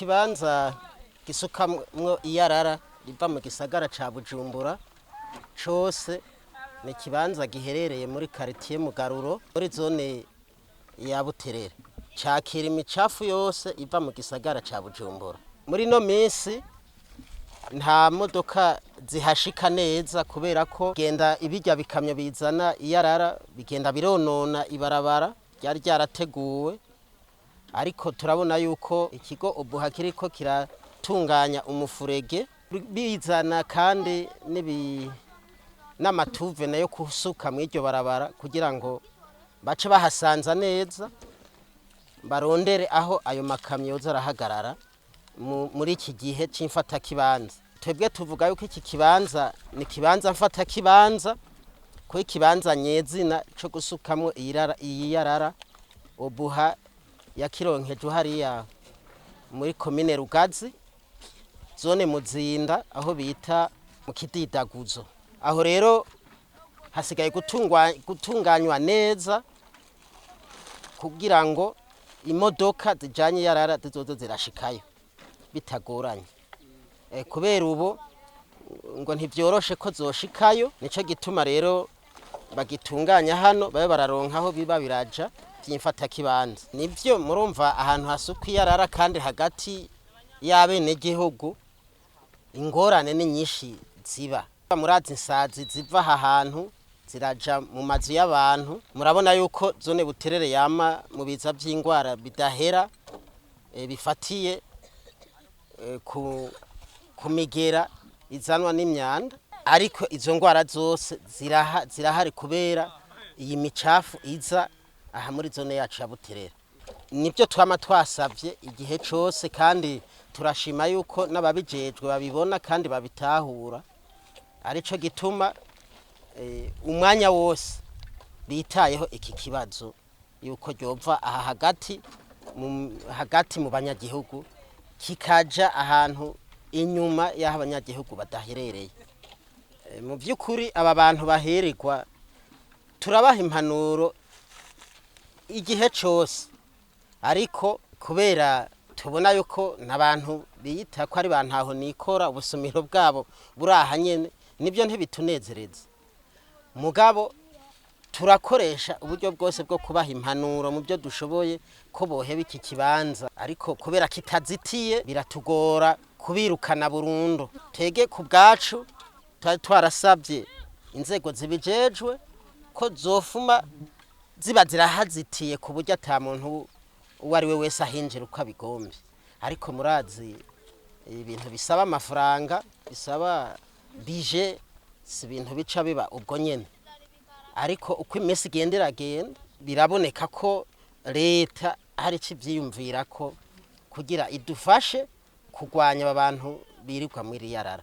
Ikibanza gisukamwo iyarara riva mu gisagara ca Bujumbura cose ni ikibanza giherereye muri quartier Mugaruro, muri zone ya Buterere. Cakira imicafu yose iva mu gisagara ca Bujumbura. Muri no minsi nta modoka zihashika neza kubera ko genda ibirya bikamyo bizana iyarara bigenda bironona ibarabara ryari ryarateguwe, ariko turabona yuko ikigo Obuha kiriko kiratunganya umufurege bizana kandi n'amatuve nayo kusuka mw'iryo barabara kugira ngo bace bahasanza neza, barondere aho ayo makamyo yoza arahagarara muri iki gihe c'imfatakibanza. Twebwe tuvuga yuko iki kibanza ni ikibanza mfatakibanza, kuko ikibanza nyezina co gusukamwo iyi yarara Obuha yakironkeje hariya muri komine Rugazi, zone Muzinda, aho bita mu Kididaguzo. Aho rero hasigaye gutunganywa neza kugira ngo imodoka zijanye yarara zizoze zirashikayo bitagoranye. Kubera ubu ngo ntivyoroshe ko zoshikayo, nico gituma rero bagitunganya hano babe bararonka aho biba biraja vy'imfatakibanza. Nivyo murumva ahantu hasukwa iyarara kandi hagati y'abenegihugu ingorane ni nyinshi ziba. Murazi insazi ziva aha hantu ziraja mu mazu y'abantu. Murabona yuko zone Buterere yama mu biza vy'ingwara bidahera, bifatiye ku migera izanwa n'imyanda, ariko izo ngwara zose zirahari kubera iyi micafu iza aha muri zone yacu ya Buterere. Nibyo twama twasavye igihe cose, kandi turashima yuko n'ababijejwe babibona kandi babitahura, arico gituma umwanya wose bitayeho iki kibazo yuko ryova aha hagati mu banyagihugu, kikaja ahantu inyuma y'aho abanyagihugu badaherereye. Mu by'ukuri aba bantu bahererwa turabaha impanuro igihe cose, ariko kubera tubona yuko n'abantu biyita ko ari bantaho nikora, ubusumiro bwabo buri aha nyene, nibyo ntibitunezereza. Mugabo turakoresha uburyo bwose bwo kubaha impanuro mu byo dushoboye ko boheba iki kibanza, ariko kubera kitazitiye biratugora kubirukana burundu. Tege ku bwacu twari twarasabye inzego zibijejwe ko zofuma ziba zirahazitiye ku buryo ata muntu uwo ari we wese ahinjira uko abigombye, ariko murazi ibintu bisaba amafaranga, bisaba bije, si ibintu bica biba ubwo nyene. Ariko uko iminsi igenda iragenda biraboneka ko leta hari icyo ivyiyumvira ko kugira idufashe kurwanya aba bantu birirwa muri yarara.